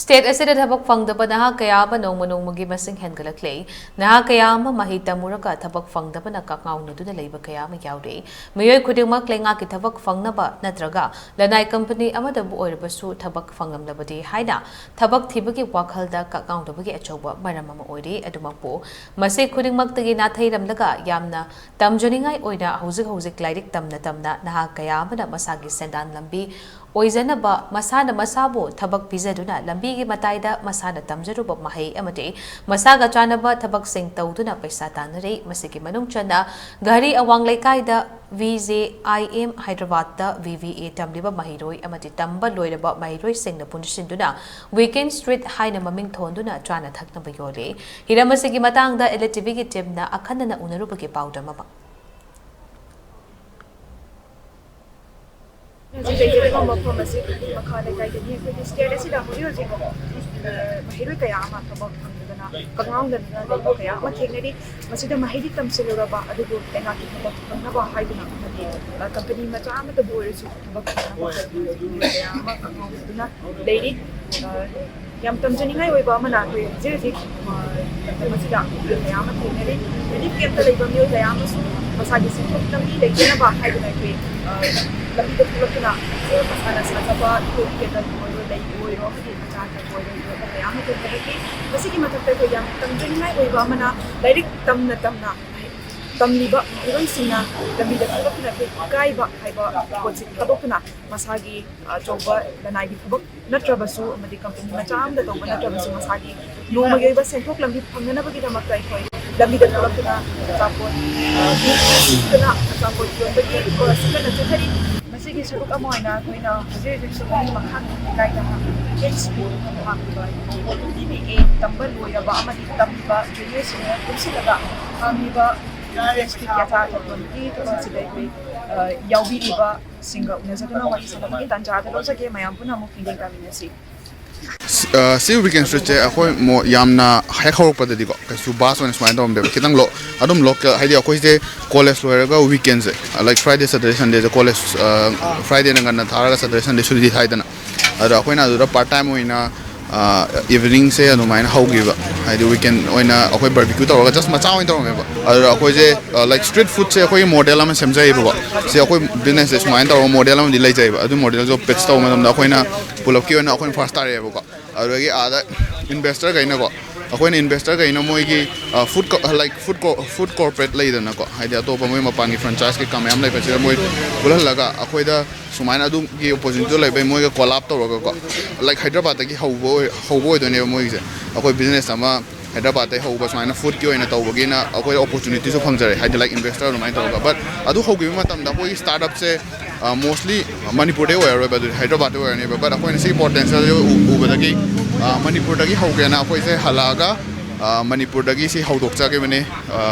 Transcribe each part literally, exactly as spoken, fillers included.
State ꯑꯁꯤꯗ ꯊꯕꯛ ꯐꯪꯗꯕ ꯅꯍꯥ ꯀꯌꯥ ꯑꯃ ꯅꯣꯡꯃ ꯅꯣꯡꯃꯒꯤ ꯃꯁꯤꯡ ꯍꯦꯟꯒꯠꯂꯛꯂꯦ꯫ ꯅꯍꯥ ꯀꯌꯥ ꯑꯃ ꯃꯍꯩ ꯇꯝꯃꯨꯔꯒ ꯊꯕꯛ ꯐꯪꯗꯕꯅ ꯀꯛꯉꯥꯎꯅꯗꯨꯅ ꯂꯩꯕ ꯀꯌꯥ ꯑꯃ ꯌꯥꯎꯔꯦ꯫ ꯃꯤꯑꯣꯏ ꯈꯨꯗꯤꯡꯃꯛ ꯂꯩꯉꯥꯛꯀꯤ ꯊꯕꯛ ꯐꯪꯅꯕ ꯅꯠꯇ꯭ꯔꯒ ꯂꯅꯥꯏ ꯀꯝꯄꯅꯤ ꯑꯃꯗꯕꯨ ꯑꯣꯏꯔꯕꯁꯨ ꯊꯕꯛ ꯐꯪꯂꯝꯂꯕꯗꯤ ꯍꯥꯏꯅ ꯊꯕꯛ ꯊꯤꯕꯒꯤ ꯋꯥꯈꯜꯗ ꯀꯛꯉꯥꯎꯅꯕꯒꯤ ꯑꯆꯧꯕ ꯃꯔꯝ ꯑꯃ ꯑꯣꯏꯔꯤ꯫ ꯑꯗꯨꯃꯛꯄꯨ ꯃꯁꯤ ꯈꯨꯗꯤꯡꯃꯛꯇꯒꯤ ꯅꯥꯊꯩꯔꯝꯂꯒ ꯌꯥꯝꯅ ꯇꯝꯖꯅꯤꯡꯉꯥꯏ ꯑꯣꯏꯅ ꯍꯧꯖꯤꯛ ꯍꯧꯖꯤꯛ ꯂꯥꯏꯔꯤꯛ ꯇꯝꯅ ꯇꯝꯅ ꯅꯍꯥ ꯀꯌꯥ ꯑꯃꯅ ꯃꯁꯥꯒꯤ ꯁꯦꯟꯗꯥꯟ ꯂꯝꯕꯤ ꯑꯣꯏꯖꯅꯕ ꯃꯁꯥꯅ ꯃꯁꯥꯕꯨ ꯊꯕꯛ ꯄꯤꯖꯗꯨꯅ ꯂꯝꯕꯤꯒꯤ ꯃꯇꯥꯏꯗ ꯃꯁꯥꯅ ꯇꯝꯖꯔꯨꯕ ꯃꯍꯩ ꯑꯃꯗꯤ ꯃꯁꯥꯒ ꯆꯥꯟꯅꯕ ꯊꯕꯛꯁꯤꯡ ꯇꯧꯗꯨꯅ ꯄꯩꯁꯥ ꯇꯥꯟꯅꯔꯤ꯫ ꯃꯁꯤꯒꯤ ꯃꯅꯨꯡ ꯆꯟꯅ ꯘꯔꯤ ꯑꯋꯥꯡ ꯂꯩꯀꯥꯏꯗ V J I M ꯍꯥꯏꯗ꯭ꯔꯕꯥꯗꯇ V V A ꯇꯝꯂꯤꯕ ꯃꯍꯩꯔꯣꯏ ꯑꯃꯗꯤ ꯇꯝꯕ ꯂꯣꯏꯔꯕ ꯃꯍꯩꯔꯣꯏꯁꯤꯡꯅ ꯄꯨꯟꯁꯤꯟꯗꯨꯅ Weekend Street ꯍꯥꯏꯅ ꯃꯃꯤꯡ ꯊꯣꯟꯗꯨꯅ ꯆꯥꯅ ꯊꯛꯅꯕ ꯌꯣꯜꯂꯤ꯫ ꯍꯤꯔꯝ ꯑꯁꯤꯒꯤ ꯃꯇꯥꯡꯗ L T Vꯒꯤ teamꯅ ꯑꯈꯟꯅꯅ ꯎꯅꯔꯨꯕꯒꯤ ꯄꯥꯎꯗꯝ ꯑꯃ꯫ ꯍꯧꯖꯤꯛ ꯂꯩꯖꯔꯤꯕ ꯃꯐꯝ ꯑꯁꯤ ꯃꯈꯥ ꯂꯩꯀꯥꯏꯗꯅꯤ꯫ ꯑꯩꯈꯣꯏꯒꯤ state ꯑꯁꯤꯗ ꯍꯧꯖꯤꯛ ꯍꯧꯖꯤꯛ, ꯑ, ꯃꯍꯩꯔꯣꯏ ꯀꯌꯥ ꯑꯃ ꯊꯕꯛ ꯐꯪꯗꯗꯅ ꯀꯛꯉꯥꯎꯅꯗꯅ ꯂꯩꯕ ꯀꯌꯥ ꯑꯃ ꯊꯦꯡꯅꯔꯤ꯫ ꯃꯁꯤꯗ ꯃꯍꯩꯗꯤ ꯇꯝꯁꯤꯜꯂꯨꯔꯕ ꯑꯗꯨꯕꯨ ꯂꯩꯉꯥꯛꯀꯤ ꯊꯕꯛ ꯐꯪꯅꯕ ꯍꯥꯏꯗꯨꯅ ꯑꯃꯗꯤ, ꯑ, ꯀꯝꯄꯅꯤ ꯃꯆꯥ ꯑꯃꯠꯇꯕꯨ ꯑꯣꯏꯔꯁꯨ ꯊꯕꯛ ꯐꯪꯅꯕ ꯍꯣꯠꯅꯕ ꯀꯌꯥ ꯑꯃ ꯀꯛꯉꯥꯎꯅꯗꯨꯅ ꯂꯩꯔꯤ꯫ ꯑ, ꯌꯥꯝ ꯇꯝꯖꯅꯤꯡꯉꯥꯏ ꯑꯣꯏꯕ ꯑꯃꯅ ꯑꯩꯈꯣꯏ ꯍꯧꯖꯤꯛ ꯍꯧꯖꯤꯛ, ꯑ, ꯃꯇꯝ ꯑꯁꯤꯗ ꯃꯌꯥꯝ ꯑꯃ ꯊꯦꯡꯅꯔꯤ꯫ ꯔꯤꯂꯤꯐ ꯀꯦꯝꯞꯇ ꯂꯩꯕ ꯃꯤꯑꯣꯏ ꯀꯌꯥ ꯑꯃꯁꯨ ꯃꯁꯥꯒꯤ ꯁꯦꯟꯊꯣꯛ ꯂꯝꯕꯤ ꯂꯩꯖꯅꯕ ꯍꯥꯏꯗꯨꯅ ꯑꯩꯈꯣꯏ, ꯑ, ꯂꯝꯕꯤꯗ ꯊꯣꯛꯂꯛꯇꯨꯅ, ꯑ, ꯃꯁꯥꯅ ꯁꯥꯖꯕ ꯏꯀꯣꯟ ꯀꯦꯟꯗꯜ ꯑꯣꯏꯔꯣ, ꯂꯩ ꯑꯣꯏꯔꯣ, ꯑꯃꯗꯤ ꯃꯆꯥ ꯑꯆꯧꯕ ꯑꯣꯏꯔꯣ, ꯌꯣꯟꯕ ꯃꯌꯥꯝ ꯑꯃ ꯊꯦꯡꯅꯔꯛꯈꯤ꯫ ꯃꯁꯤꯒꯤ ꯃꯊꯛꯇ ꯑꯩꯈꯣꯏ ꯌꯥꯝ ꯇꯝꯖꯅꯤꯡꯉꯥꯏ ꯑꯣꯏꯕ ꯑꯃꯅ ꯂꯥꯏꯔꯤꯛ ꯇꯝꯅ ꯇꯝꯅ ꯇꯝꯂꯤꯕ ꯃꯍꯩꯔꯣꯏꯁꯤꯡꯅ ꯂꯝꯕꯤꯗ ꯊꯣꯛꯂꯛꯇꯨꯅ ꯑꯩꯈꯣꯏ ꯏꯀꯥꯏꯕ ꯍꯥꯏꯕ ꯄꯣꯠꯁꯤ ꯊꯥꯗꯣꯛꯇꯨꯅ ꯃꯁꯥꯒꯤ ꯑꯆꯧꯕ ꯂꯅꯥꯏꯒꯤ ꯊꯕꯛ ꯅꯠꯇ꯭ꯔꯕꯁꯨ ꯑꯃꯗꯤ ꯀꯝꯄꯅꯤ ꯃꯆꯥ ꯑꯃꯗ ꯇꯧꯕ ꯅꯠꯇ꯭ꯔꯕꯁꯨ ꯃꯁꯥꯒꯤ ꯅꯣꯡꯃꯒꯤ ꯑꯣꯏꯕ ꯁꯦꯟꯊꯣꯛ ꯂꯝꯕꯤ ꯐꯪꯅꯅꯕꯒꯤꯗꯃꯛꯇ ꯑꯩꯈꯣꯏ ꯂꯝꯕꯤꯗ ꯊꯣꯛꯂꯛꯇꯨꯅ ꯑꯆꯥꯄꯣꯠ, ꯑ, ꯄꯤꯗꯨꯅ ꯑꯆꯥꯄꯣꯠ ꯌꯣꯟꯕꯒꯤ ꯊꯕꯛ ꯑꯁꯤ ꯀꯟꯅ ꯆꯠꯊꯔꯤ꯫ ꯃꯁꯤꯒꯤ ꯁꯔꯨꯛ ꯑꯃ ꯑꯣꯏꯅ ꯑꯩꯈꯣꯏꯅ ꯍꯧꯖꯤꯛ ꯍꯧꯖꯤꯛꯁꯨ ꯃꯈꯥꯒꯤ ꯂꯩꯀꯥꯏꯗ ꯍꯥꯡꯂꯤꯕ ꯇꯝꯕ ꯂꯣꯏꯔꯕ ꯑꯃꯗꯤ ꯇꯝꯂꯤꯕ ꯖꯨꯅꯤꯌꯔꯁꯤꯡꯅ ꯄꯨꯟꯁꯤꯜꯂꯒ ꯍꯥꯡꯂꯤꯕ ꯀꯤ ꯑꯆꯥ ꯑꯊꯛ ꯌꯣꯟꯕꯒꯤ ꯊꯕꯛ ꯑꯁꯤꯗ ꯑꯩꯈꯣꯏ, ꯑ, ꯌꯥꯎꯕꯤꯔꯤꯕꯁꯤꯡꯒ ꯎꯅꯖꯗꯨꯅ ꯋꯥꯔꯤ ꯁꯥꯟꯅꯕꯒꯤ ꯇꯥꯟꯖꯥ ꯑꯗꯨ ꯂꯧꯖꯒꯦ꯫ ꯃꯌꯥꯝ ꯄꯨꯟꯅ ꯑꯃꯨꯛ ꯃꯤꯠꯌꯦꯡ ꯇꯥꯃꯤꯟꯅꯁꯤ꯫ ꯁꯤ, ꯑ, ꯁꯤ Weekend Streetꯁꯦ ꯑꯩꯈꯣꯏ ꯃꯣ-, ꯌꯥꯝꯅ ꯍꯦꯛ ꯍꯧꯔꯛꯄꯗꯗꯤꯀꯣ, ꯀꯩꯁꯨ vast ꯑꯣꯏꯅ ꯁꯨꯃꯥꯏꯅ ꯇꯧꯔꯝꯗꯦꯕ, ꯈꯤꯇꯪ lo-, ꯑꯗꯨꯝ local, ꯍꯥꯏꯗꯤ ꯑꯩꯈꯣꯏꯁꯦ college ꯂꯣꯏꯔꯒ weekendꯁꯦ, like Friday, Saturday, Sundayꯁꯦ college, ꯑ, ꯑꯥ꯫ Fridayꯅ ꯉꯟꯅ ꯊꯥꯔꯒ Saturday, Sunday ꯁꯨꯇꯤ ꯊꯥꯏꯗꯅ, ꯑꯗꯣ ꯑꯩꯈꯣꯏꯅ ꯑꯗꯨꯗ part time ꯑꯣꯏꯅ, ꯏꯚꯤꯅꯤꯡꯁꯦ ꯑꯗꯨꯃꯥꯏꯅ ꯍꯧꯈꯤꯕ, ꯍꯥꯏꯗꯤ ꯋꯤꯀꯦꯟ ꯑꯣꯏꯅ ꯑꯩꯈꯣꯏ ꯕꯥꯔꯕꯤꯀ꯭ꯌꯨ ꯇꯧꯔꯒ ꯖꯁ ꯃꯆꯥ ꯑꯣꯏꯅ ꯇꯧꯔꯝꯃꯦꯕ꯫ ꯑꯗꯨꯗ ꯑꯩꯈꯣꯏꯁꯦ ꯂꯥꯏꯛ ꯁ꯭ꯇ꯭ꯔꯤꯠ ꯐꯨꯗꯁꯦ ꯑꯩꯈꯣꯏꯒꯤ ꯃꯣꯗꯦꯜ ꯑꯃ ꯁꯦꯝꯖꯩꯌꯦꯕꯀꯣ꯫ ꯁꯤ ꯑꯩꯈꯣꯏ ꯕꯤꯖꯤꯅꯦꯁꯁꯦ ꯁꯨꯃꯥꯏꯅ ꯇꯧꯔꯒ ꯃꯣꯗꯦꯜ ꯑꯃꯗꯤ ꯂꯩꯖꯩꯕ꯫ ꯑꯗꯨ ꯃꯣꯗꯦꯜꯗꯣ ꯄꯤꯆ ꯇꯧꯕ ꯃꯇꯝꯗ ꯑꯩꯈꯣꯏꯅ ꯄꯨꯂꯞꯀꯤ ꯑꯣꯏꯅ ꯑꯩꯈꯣꯏꯅ ꯐꯥꯔꯁ ꯇꯥꯔꯛꯑꯦꯕꯀꯣ꯫ ꯑꯗꯨꯗꯒꯤ ꯑꯥꯗ ꯏꯟꯚꯦꯁꯇꯔꯈꯩꯅꯀꯣ, ꯑꯩꯈꯣꯏꯅ ꯏꯟꯚꯦꯁꯇꯔꯈꯩꯅ ꯃꯣꯏꯒꯤ food like food food corporate ꯂꯩꯗꯅꯀꯣ, ꯍꯥꯏꯗꯤ ꯑꯇꯣꯞꯄ ꯃꯣꯏ ꯃꯄꯥꯟꯒꯤ ꯐ꯭ꯔꯦꯟꯆꯥꯏꯁ ꯀꯩꯀꯥ ꯃꯌꯥꯝ ꯂꯩꯕꯁꯤꯗ ꯃꯣꯏ ꯄꯨꯜꯍꯜꯂꯒ ꯑꯩꯈꯣꯏꯗ ꯁꯨꯃꯥꯏꯅ ꯑꯗꯨꯒꯤ ꯑꯣꯄꯣꯔꯆꯨꯅꯤꯇꯤ ꯂꯩꯕꯩ ꯃꯣꯏꯒ ꯀꯣꯂꯥꯞ ꯇꯧꯔꯒꯀꯣ, ꯂꯥꯏꯛ ꯍꯥꯏꯗ꯭ꯔꯕꯥꯠꯇꯒꯤ ꯍꯧꯕ ꯑꯣꯏ- ꯍꯧꯕ ꯑꯣꯏꯗꯣꯏꯅꯦꯕ ꯃꯣꯏꯒꯤꯁꯦ꯫ ꯑꯩꯈꯣꯏ ꯕꯤꯖꯤꯅꯦꯁ ꯑꯃ ꯍꯥꯏꯗ꯭ꯔꯕꯥꯠꯇꯩ ꯍꯧꯕ ꯁꯨꯃꯥꯏꯅ ꯐꯨꯗꯀꯤ ꯑꯣꯏꯅ ꯇꯧꯕꯒꯤꯅ ꯑꯩꯈꯣꯏ ꯑꯣꯄꯣꯔꯆꯨꯅꯤꯇꯤꯁꯨ ꯐꯪꯖꯔꯦ, ꯍꯥꯏꯗꯤ ꯂꯥꯏꯛ ꯏꯟꯚꯦꯁꯇꯔ ꯑꯗꯨꯃꯥꯏꯅ ꯇꯧꯔꯒ꯫ ꯕꯠ ꯑꯗꯨ ꯍꯧꯈꯤꯕ ꯃꯇꯝꯗ ꯑꯩꯈꯣꯏꯒꯤ ꯁ꯭ꯇꯥꯔꯠ ꯑꯞꯁꯦ ꯃꯣꯁꯂꯤ ꯃꯅꯤꯄꯨꯔꯗꯩ ꯑꯣꯏꯔꯔꯣꯏꯕ, ꯑꯗꯨꯗꯤ ꯍꯥꯏꯗ꯭ꯔꯕꯥꯠꯇꯩ ꯑꯣꯏꯔꯅꯦꯕ꯫ ꯕꯠ ꯑꯩꯈꯣꯏꯅ ꯁꯤꯒꯤ ꯄꯣꯇꯦꯟꯁꯤꯌꯦꯜꯁꯦ ꯎ- ꯎꯕꯗꯒꯤ ꯑ, ꯃꯅꯤꯄꯨꯔꯗꯒꯤ ꯍꯧꯒꯦꯅ ꯑꯩꯈꯣꯏꯁꯦ ꯍꯜꯂꯛꯑꯒ ꯑ, ꯃꯅꯤꯄꯨꯔꯗꯒꯤ ꯁꯤ ꯍꯧꯗꯣꯛꯆꯈꯤꯕꯅꯦ꯫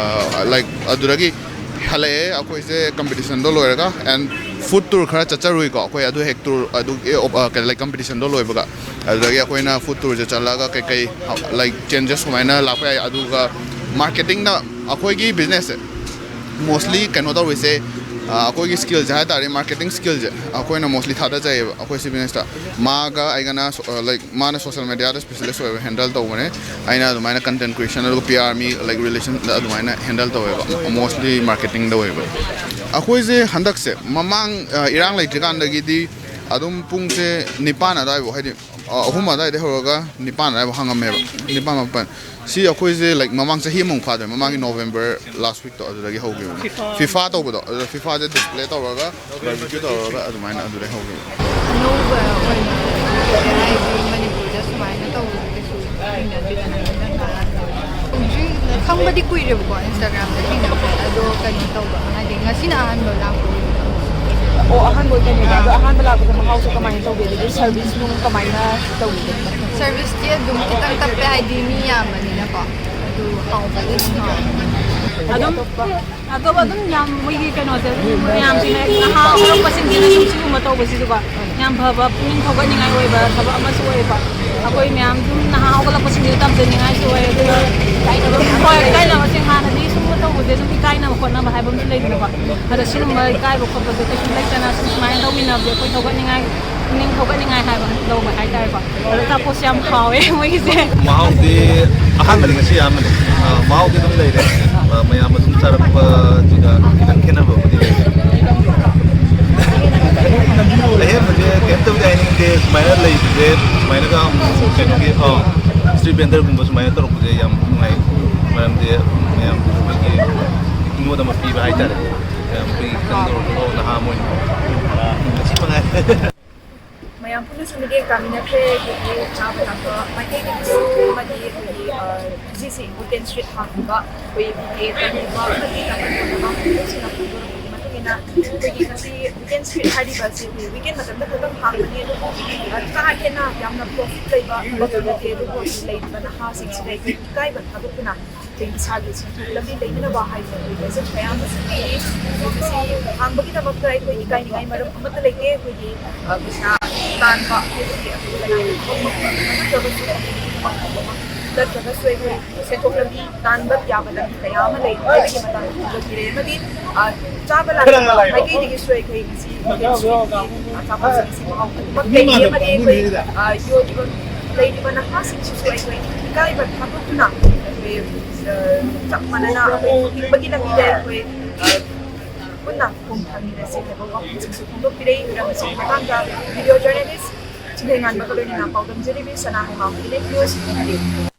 ꯂꯥꯏꯛ ꯑꯗꯨꯗꯒꯤ ꯍꯜꯂꯛꯑꯦ ꯑꯩꯈꯣꯏꯁꯦ ꯀꯝꯄꯤꯇꯤꯁꯟꯗꯣ ꯂꯣꯏꯔꯒ꯫ ꯑꯦꯟ ꯐꯨꯗ ꯇꯨꯔ ꯈꯔ ꯆꯠꯆꯔꯨꯏꯀꯣ ꯑꯩꯈꯣꯏ꯫ ꯑꯗꯨ ꯍꯦꯛ ꯇꯨꯔ ꯑꯗꯨ ꯂꯥꯏꯛ ꯀꯝꯄꯤꯇꯤꯁꯟꯗꯣ ꯂꯣꯏꯕꯒ ꯑꯗꯨꯗꯒꯤ ꯑꯩꯈꯣꯏꯅ ꯐꯨꯗ ꯇꯨꯔꯁꯦ ꯆꯠꯂꯒ ꯀꯩꯀꯩ ꯂꯥꯏꯛ ꯆꯦꯟꯖꯦꯁ ꯀꯃꯥꯏꯅ ꯂꯥꯛꯄ ꯌꯥꯏ꯫ ꯑꯗꯨꯒ ꯃꯥꯔꯀꯦꯇꯤꯡꯗ ꯑꯩꯈꯣꯏꯒꯤ ꯕꯤꯖꯤꯅꯦꯁꯁꯦ ꯃꯣꯁꯂꯤ ꯀꯩꯅꯣ ꯇꯧꯔꯤꯁꯦ, ꯑ, ꯑꯩꯈꯣꯏꯒꯤ ꯁ꯭ꯀꯤꯜꯁꯦ ꯍꯥꯏ ꯇꯥꯔꯦ, ꯃꯥꯔꯀꯦꯇꯤꯡ ꯁ꯭ꯀꯤꯜꯁꯦ ꯑꯩꯈꯣꯏꯅ ꯃꯣꯁꯂꯤ ꯊꯥꯗꯖꯩꯌꯦꯕ ꯑꯩꯈꯣꯏ ꯁꯤ ꯕꯤꯖꯤꯅꯦꯁꯇ꯫ ꯃꯥꯒ ꯑꯩꯒꯅ ꯁꯣ- ꯑ, ꯂꯥꯏꯛ ꯃꯥꯅ ꯁꯣꯁꯦꯜ ꯃꯦꯗꯤꯌꯥꯗ ꯁ꯭ꯄꯦꯁꯤꯌꯦꯂꯤꯁ ꯑꯣꯏꯕ ꯍꯦꯟꯗꯜ ꯇꯧꯕꯅꯦ꯫ ꯑꯩꯅ ꯑꯗꯨꯃꯥꯏꯅ ꯀꯟꯇꯦꯟ ꯀ꯭ꯔꯤꯌꯦꯁꯟ ꯑꯗꯨꯒ ꯄꯤ ꯑꯥꯔ ꯃꯤ ꯂꯥꯏꯛ ꯔꯤꯂꯦꯁꯟ ꯑꯗꯨꯃꯥꯏꯅ ꯍꯦꯟꯗꯜ ꯇꯧꯋꯦꯕ꯫ ꯃꯣꯁꯂꯤ ꯃꯥꯔꯀꯦꯇꯤꯡꯗ ꯑꯣꯏꯕ꯫ ꯑꯩꯈꯣꯏꯁꯦ ꯍꯟꯗꯛꯁꯦ ꯃꯃꯥꯡ ꯑ, ꯏꯔꯥꯡ ꯂꯩꯇ꯭ꯔꯤꯀꯥꯟꯗꯒꯤꯗꯤ ꯑꯗꯨꯝ ꯄꯨꯡꯁꯦ ꯅꯤꯄꯥꯟ ꯑꯗꯨꯋꯥꯏꯐꯥꯎ, ꯍꯥꯏꯗꯤ ꯑ, ꯑꯍꯨꯝ ꯑꯗꯨꯋꯥꯏꯗꯩ ꯍꯧꯔꯒ ꯅꯤꯄꯥꯟ ꯑꯗꯨꯋꯥꯏꯐꯥꯎ ꯍꯥꯡꯉꯝꯃꯦꯕ꯫ ꯅꯤꯄꯥꯟ ꯃꯥꯄꯟ꯫ ꯁꯤ ꯑꯩꯈꯣꯏꯁꯦ ꯂꯥꯏꯛ ꯃꯃꯥꯡ ꯆꯍꯤ ꯑꯃꯃꯨꯛ ꯐꯥꯗꯣꯏ, ꯃꯃꯥꯡꯒꯤ ꯅꯣꯕꯦꯝꯕꯔ ꯂꯥꯁ ꯋꯤꯛꯇꯣ ꯑꯗꯨꯗꯒꯤ ꯍꯧꯈꯤꯕꯅꯦ꯫ ꯐꯤꯐꯥ ꯇꯧꯕꯗꯣ ꯑꯗꯨꯗ ꯐꯤꯐꯥꯁꯦ ꯗꯤꯁꯄ꯭ꯂꯦ ꯇꯧꯔꯒ ꯕꯥꯔꯕꯤꯀ꯭ꯌꯨ ꯇꯧꯔꯒ ꯑꯗꯨꯃꯥꯏꯅ ꯑꯗꯨꯗꯩ ꯍꯧꯈꯤꯕꯅꯦ꯫ ꯑꯅꯧꯕ ꯑꯣꯏꯅ ꯍꯥꯏꯗꯤ ꯃꯅꯤꯄꯨꯔꯗ ꯁꯨꯃꯥꯏꯅ ꯇꯧꯕꯁꯦ ꯀꯩꯁꯨ ꯊꯦꯡꯅꯗ꯭ꯔꯤꯗꯅ ꯍꯟꯗꯛ ꯉꯔꯥꯡ꯫ ꯍꯧꯖꯤꯛ ꯈꯪꯕꯗꯤ ꯀꯨꯏꯔꯦꯕꯀꯣ, ꯏꯟꯁꯇꯥꯒ꯭ꯔꯥꯝꯗ ꯊꯦꯡꯅꯕꯁꯦ꯫ ꯑꯗꯣ ꯀꯩꯅꯣ ꯇꯧꯕ ꯍꯥꯏꯗꯤ ꯉꯁꯤꯅ ꯑꯍꯥꯟꯕ ꯂꯥꯛꯄ ꯑꯣꯏꯕ꯫ ꯑꯣ, ꯑꯍꯥꯟꯕ ꯑꯣꯏꯗꯣꯏꯅꯦꯕ꯫ ꯑꯗꯣ ꯑꯍꯥꯟꯕ ꯂꯥꯛꯄꯗ ꯃꯍꯥꯎꯁꯦ ꯀꯃꯥꯏꯅ ꯇꯧꯒꯦ? ꯑꯗꯒꯤ ꯁꯔꯚꯤꯁ ꯅꯨꯡ ꯀꯃꯥꯏꯅ ꯇꯧꯒꯦ? ꯁꯔꯚꯤꯁꯇꯤ ꯑꯗꯨꯝ ꯈꯤꯇꯪ ꯇꯞꯄꯦ, ꯍꯥꯏꯗꯤ ꯃꯤ ꯌꯥꯝꯕꯅꯤꯅꯀꯣ꯫ ꯑꯗꯨ ꯍꯥꯎꯕꯗꯤ ꯑꯗꯨꯝ ꯍꯥꯎꯋꯦ꯫ ꯑꯗꯨꯝ ꯑꯇꯣꯞꯄ ꯑꯗꯨꯝ ꯌꯥꯝ ꯃꯣꯏꯒꯤ ꯀꯩꯅꯣꯁꯦ ꯑꯗꯨꯝ ꯃꯌꯥꯝꯁꯤꯅ ꯅꯍꯥ ꯍꯧꯒꯠꯂꯛꯄꯁꯤꯡꯁꯤꯅ ꯑꯗꯨꯝ ꯁꯤꯒꯨꯝꯕ ꯇꯧꯕꯁꯤꯁꯨꯀꯣ ꯌꯥꯝ ꯐꯕ ꯄꯨꯛꯅꯤꯡ ꯊꯧꯒꯠꯅꯤꯡꯉꯥꯏ ꯑꯣꯏꯕ ꯊꯕꯛ ꯑꯃꯁꯨ ꯑꯣꯏꯌꯦꯕ꯫ ꯑꯩꯈꯣꯏ ꯃꯌꯥꯝ ꯁꯨꯝ ꯅꯍꯥ ꯍꯧꯒꯠꯂꯛꯄꯁꯤꯡꯁꯤꯗ ꯇꯝꯖꯅꯤꯡꯉꯥꯏꯁꯨ ꯑꯣꯏ꯫ ꯑꯗꯨꯒ ꯍꯣꯏ, ꯂꯩꯀꯥꯏꯅꯕꯁꯤꯡ ꯍꯥꯟꯅꯗꯤ ꯁꯨꯝꯕ ꯇꯧꯕ ꯑꯗꯩ ꯑꯗꯨꯝ ꯏꯀꯥꯏꯅꯕ ꯈꯣꯠꯅꯕ ꯍꯥꯏꯕ ꯑꯃꯁꯨ ꯂꯩꯗꯅꯀꯣ꯫ ꯑꯗ ꯁꯤꯒꯨꯝꯕ ꯏꯀꯥꯏꯕ ꯈꯣꯠꯄꯁꯦ ꯀꯩꯁꯨ ꯂꯩꯇꯅ ꯁꯨꯝ ꯁꯨꯃꯥꯏꯅ ꯂꯧꯃꯤꯟꯅꯕꯁꯦ ꯑꯩꯈꯣꯏ ꯊꯧꯒꯠꯅꯤꯡꯉꯥꯏ, ꯄꯨꯛꯅꯤꯡ ꯊꯧꯒꯠꯅꯤꯡꯉꯥꯏ ꯍꯥꯏꯕ ꯂꯧꯕ ꯍꯥꯏꯇꯥꯔꯦꯀꯣ꯫ ꯑꯗ ꯑꯆꯥꯄꯣꯠꯁꯦ ꯌꯥꯝ ꯍꯥꯎꯋꯦ ꯃꯣꯏꯒꯤꯁꯦ꯫ ꯃꯍꯥꯎꯗꯤ ꯑꯍꯥꯟꯕꯅꯤ, ꯉꯁꯤ ꯑꯍꯥꯟꯕꯅꯤ꯫ ꯑ, ꯃꯍꯥꯎꯗꯤ ꯑꯗꯨꯝ ꯂꯩꯔꯦ꯫ ꯑ, ꯃꯌꯥꯝ ꯑꯗꯨꯝ ꯆꯥꯔꯛꯄꯁꯤꯒ ꯈꯤꯇꯪ ꯈꯦꯠꯅꯕꯕꯨꯗꯤ ꯂꯩꯔꯦ꯫ ꯑꯍꯦꯟꯕꯁꯦ ꯀꯩꯝꯇꯕꯨꯗꯤ ꯍꯥꯏꯅꯤꯡꯗꯦ꯫ ꯁꯨꯃꯥꯏꯅ ꯂꯩꯕꯁꯦ, ꯁꯨꯃꯥꯏꯅꯒ ꯑꯃꯨꯛ ꯀꯩꯅꯣꯒꯤ, ꯑ, ꯁ꯭ꯇ꯭ꯔꯤꯠ ꯚꯦꯟꯗꯔꯒꯨꯝꯕ ꯁꯨꯃꯥꯏꯅ ꯇꯧꯔꯛꯄꯁꯦ ꯌꯥꯝ ꯅꯨꯡꯉꯥꯏ꯫ ꯃꯔꯝꯗꯤ ꯃꯌꯥꯝ ꯑꯩꯈꯣꯏꯒꯤ ꯃꯤꯉꯣꯟꯗ ꯑꯃ ꯄꯤꯕ ꯍꯥꯏꯇꯥꯔꯦ꯫ ꯃꯌꯥꯝ ꯑꯩꯈꯣꯏꯒꯤ ꯈꯤꯇꯪꯗ ꯑꯣꯏꯔꯁꯨ ꯅꯍꯥ ꯑꯃ ꯑꯣꯏꯅ ꯁꯤ ꯃꯉꯥꯏ꯫ ꯃꯌꯥꯝ ꯄꯨꯟꯅꯁꯨ ꯃꯤꯠꯌꯦꯡ ꯇꯥꯃꯤꯟꯅꯈ꯭ꯔꯦ꯫ ꯑꯩꯈꯣꯏꯒꯤ ꯆꯥꯕ ꯊꯛꯄ ꯃꯥꯏꯀꯩꯗꯒꯤꯁꯨ ꯑꯃꯗꯤ ꯑꯩꯈꯣꯏꯒꯤ, ꯑ, ꯍꯧꯖꯤꯛ ꯍꯧꯖꯤꯛ ꯋꯤꯀꯦꯟ ꯁ꯭ꯇ꯭ꯔꯤꯠ ꯍꯥꯡꯂꯤꯕ ꯑꯩꯈꯣꯏ ꯃꯤꯠꯌꯦꯡ ꯇꯝꯕꯤꯕ ꯑꯃꯗꯤ ꯇꯝꯕꯤꯕ ꯃꯌꯥꯝ ꯄꯨꯟꯅꯁꯤꯅ ꯐꯣꯡꯗꯣꯔꯛꯄꯒꯤ ꯃꯇꯨꯡ ꯏꯟꯅ ꯑꯩꯈꯣꯏꯒꯤ ꯉꯁꯤ ꯋꯤꯀꯦꯟ ꯁ꯭ꯇ꯭ꯔꯤꯠ ꯍꯥꯏꯔꯤꯕ ꯑꯁꯤ ꯑꯩꯈꯣꯏ ꯋꯤꯀꯦꯟ ꯃꯇꯝꯗ ꯈꯛꯇꯪ ꯍꯥꯡꯕꯅꯤ, ꯑꯗꯨꯕꯨ, ꯑ, ꯀꯥ ꯍꯦꯟꯅ ꯌꯥꯝꯅ ꯄ꯭ꯔꯣꯐꯤꯠ ꯂꯩꯕ ꯊꯕꯛꯇꯤ ꯅꯠꯇꯦ꯫ ꯑꯗꯨꯕꯨ ꯍꯧꯖꯤꯛ ꯂꯩꯔꯤꯕ ꯅꯍꯥꯁꯤꯡꯁꯤꯗ ꯑꯩꯈꯣꯏ ꯏꯀꯥꯏꯕ ꯊꯥꯗꯣꯛꯇꯨꯅ ꯑꯩꯈꯣꯏ ꯏꯁꯥꯒꯤ ꯁꯦꯟꯊꯣꯛ ꯂꯝꯕꯤ ꯂꯩꯅꯅꯕ ꯍꯥꯏꯗꯨꯅ ꯑꯩꯈꯣꯏ ꯄ꯭ꯔꯖꯦꯟ ꯃꯌꯥꯝ ꯑꯃꯁꯨ ꯄꯤꯔꯤ꯫ ꯑꯗꯨ ꯃꯁꯤ ꯍꯥꯡꯕꯒꯤꯗꯃꯛꯇ ꯑꯩꯈꯣꯏ ꯏꯀꯥꯏꯅꯤꯡꯉꯥꯏ ꯃꯔꯝ ꯑꯃꯠꯇ ꯂꯩꯇꯦ꯫ ꯑꯩꯈꯣꯏꯒꯤ, ꯑ, ꯄꯩꯁꯥ ꯇꯥꯟꯕ ꯍꯥꯏꯕꯗꯤ ꯑꯩꯈꯣꯏ ꯀꯅꯥꯒꯤ ꯊꯕꯛ ꯃꯐꯝ ꯅꯠꯇ꯭ꯔꯒꯁꯨ ꯑꯩꯈꯣꯏꯒꯤ ꯊꯕꯛ ꯊꯧꯕ ꯑꯃ ꯅꯠꯇ꯭ꯔꯒꯁꯨ ꯑꯩꯈꯣꯏ ꯁꯦꯟꯊꯣꯛ ꯂꯝꯕꯤ ꯇꯥꯟꯕ ꯌꯥꯕ ꯂꯝꯕꯤ ꯀꯌꯥ ꯑꯃ ꯂꯩ ꯍꯥꯏꯕꯒꯤ ꯃꯇꯥꯡꯗ ꯐꯣꯡꯗꯣꯛꯄꯤꯔꯦ꯫ ꯑꯃꯗꯤ, ꯑ, ꯆꯥꯕ ꯂꯥꯛꯄ ꯃꯥꯏꯀꯩꯗꯒꯤꯁꯨ ꯑꯩꯈꯣꯏ ꯉꯁꯤ ꯍꯣꯇꯦꯜꯁꯤꯡꯒꯤ ꯑꯆꯥꯄꯣꯠꯁꯤꯡ ꯑꯁꯤ ꯃꯍꯥꯎ ꯑꯗꯨꯃꯛ ꯂꯩꯔꯤ꯫ ꯑꯃꯗꯤ ꯑꯩꯈꯣꯏ, ꯑ, ꯌꯣꯜꯂꯤꯕ, ꯂꯩꯔꯤꯕ ꯅꯍꯥꯁꯤꯡꯁꯤꯁꯨ ꯑꯩꯈꯣꯏ ꯏꯀꯥꯏꯕ ꯊꯥꯗꯣꯛꯇꯨꯅ ꯑꯩꯈꯣꯏ, ꯑ, ꯆꯞ ꯃꯥꯟꯅꯅ ꯑꯩꯈꯣꯏ ꯍꯤꯡꯕꯒꯤ ꯂꯝꯕꯤꯗ ꯑꯩꯈꯣꯏ, ꯑ, ꯄꯨꯟꯅ ꯈꯣꯡ ꯊꯥꯡꯃꯤꯟꯅꯁꯤ ꯍꯥꯏꯕ ꯋꯥꯐꯝꯁꯤꯡꯁꯨ ꯐꯣꯡꯗꯣꯛꯄꯤꯔꯛꯏ꯫ ꯃꯔꯝ ꯑꯁꯤꯒꯤ ꯃꯇꯥꯡꯗ ꯚꯤꯗꯤꯑꯣ ꯖꯔꯅꯦꯂꯤꯁ ꯆꯤꯡꯂꯦꯟꯉꯥꯟꯕꯒ ꯂꯣꯏꯅꯅ ꯄꯥꯎꯗꯝꯖꯔꯤꯕꯤ ꯁꯅꯥ ꯍꯩꯉꯥꯡ, ꯏꯂꯦꯛ ꯅ꯭ꯌꯨꯁ, ꯗꯤꯜꯂꯤ꯫